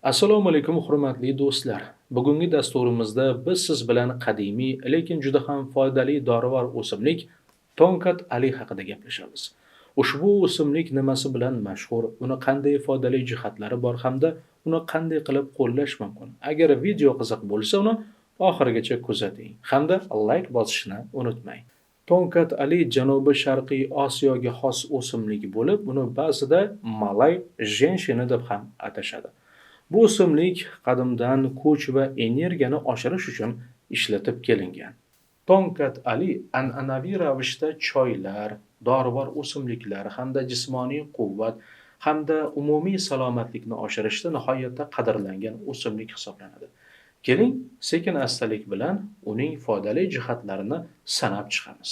Assalomu alaykum, hurmatli do'stlar. Bugungi dasturimizda biz siz bilan qadimiy, lekin juda ham foydali dorivor o'simlik Tongkat Ali haqida gaplashamiz. Ushbu o'simlik nimasi bilan mashhur, uni qanday foydali jihatlari bor hamda uni qanday qilib qo'llash mumkin? Agar video qiziq bo'lsa, uni oxirigacha kuzating hamda like bosishni unutmang. Tongkat Ali Janubi Sharqiy Osiyoga xos o'simlik bo'lib, uni ba'zida Malay женьшени deb ham atashadi. Bu o'simlik qadimdan kuch va energiyani oshirish uchun ishlatib kelingan. Tongkat Ali an'anaviy ravishda choylar, dorivor o'simliklar hamda jismoniy quvvat hamda umumiy salomatlikni oshirishda nihoyatda qadrlangan o'simlik hisoblanadi. Keling, sekin astalik bilan uning foydali jihatlarini sanab chiqamiz.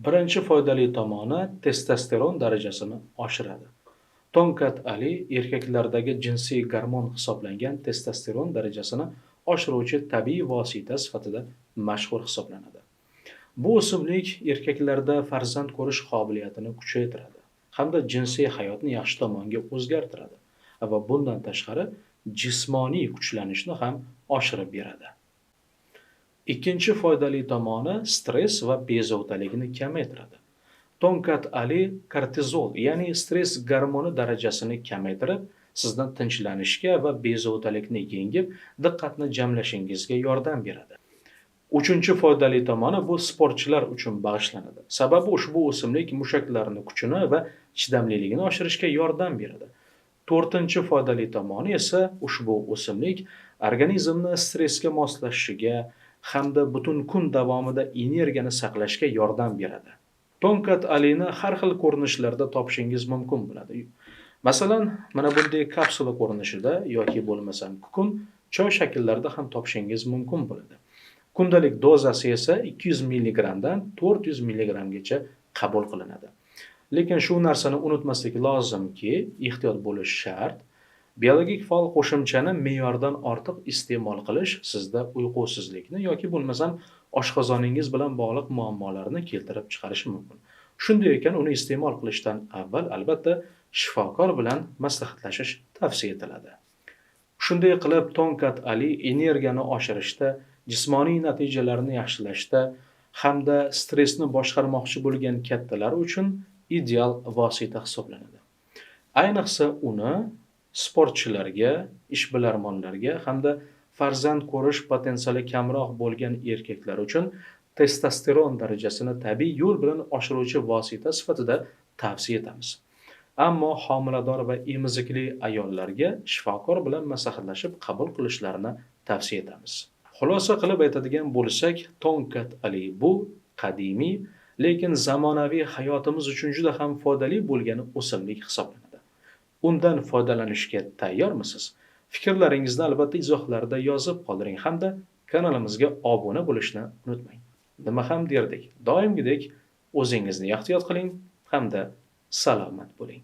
Birinchi foydali tomoni testosteron darajasini oshiradi. Tongkat Ali erkaklardagi jinsiy gormon hisoblangan testosteron darajasini oshiruvchi tabiiy vosita sifatida mashhur hisoblanadi. Bu o'simlik erkaklarda farzand ko'rish qobiliyatini kuchaytiradi hamda jinsiy hayotni yaxshi tomonga o'zgartiradi va bundan tashqari jismoniy kuchlanishni ham oshirib beradi. Ikkinchi foydali tomoni stress va bezovtalikni kamaytiradi. Tongkat Ali kortizol, ya'ni stress gormoni darajasini kamaytirib, sizni tinchlanishga va bezovtalikni yengib, diqqatni jamlashingizga yordam beradi. Uchinchi foydali tomoni bu sportchilar uchun bag'ishlanadi. Sababi ushbu o'simlik mushaklarni kuchini va chidamliligini oshirishga yordam beradi. To'rtinchi foydali tomoni esa ushbu o'simlik organizmni stressga moslashishiga hamda butun kun davomida energiyani saqlashga yordam beradi. Tongkat Alini har xil ko'rinishlarda topishingiz mumkin bo'ladi. Masalan, mana bunday kapsula ko'rinishida yoki bo'lmasam kukun, choy shakllarida ham topishingiz mumkin bo'ladi. Kundalik dozasi esa 200 mg dan 400 mg gacha qabul qilinadi. Lekin shu narsani unutmaslik lozimki, ehtiyot bo'lish shart. Biologik faol qo'shimchani me'yordan ortiq iste'mol qilish sizda uyqusizlikni yoki bo'lmasam oshqozoningiz bilan bog'liq muammolarni keltirib chiqarishi mumkin. Shunday ekan, uni iste'mol qilishdan avval albatta shifokor bilan maslahatlashish tavsiya etiladi. Shunday qilib, Tongkat Ali energiyani oshirishda, jismoniy natijalarni yaxshilashda hamda stressni boshqarmoqchi bo'lgan kattalar uchun ideal vosita hisoblanadi. Ayniqsa uni sportchilarga, ishbilarmonlarga hamda farzand ko'rish potensiali kamroq bo'lgan erkaklar uchun testosteron darajasini tabiiy yo'l bilan oshiruvchi vosita sifatida tavsiya etamiz. Ammo homilador va emizikli ayollarga shifokor bilan maslahatlashib qabul qilishlarini tavsiya etamiz. Xulosa qilib aytadigan bo'lsak, Tongkat Ali bu qadimiy, lekin zamonaviy hayotimiz uchun juda ham foydali bo'lgan o'simlik hisoblanadi. Undan foydalanishga tayyormisiz? Fikrlaringizni albatta izohlarda yozib qoldiring hamda kanalimizga obuna bo'lishni unutmang. Nima ham derdik? Doimgidek o'zingizni ehtiyot qiling hamda salomat bo'ling.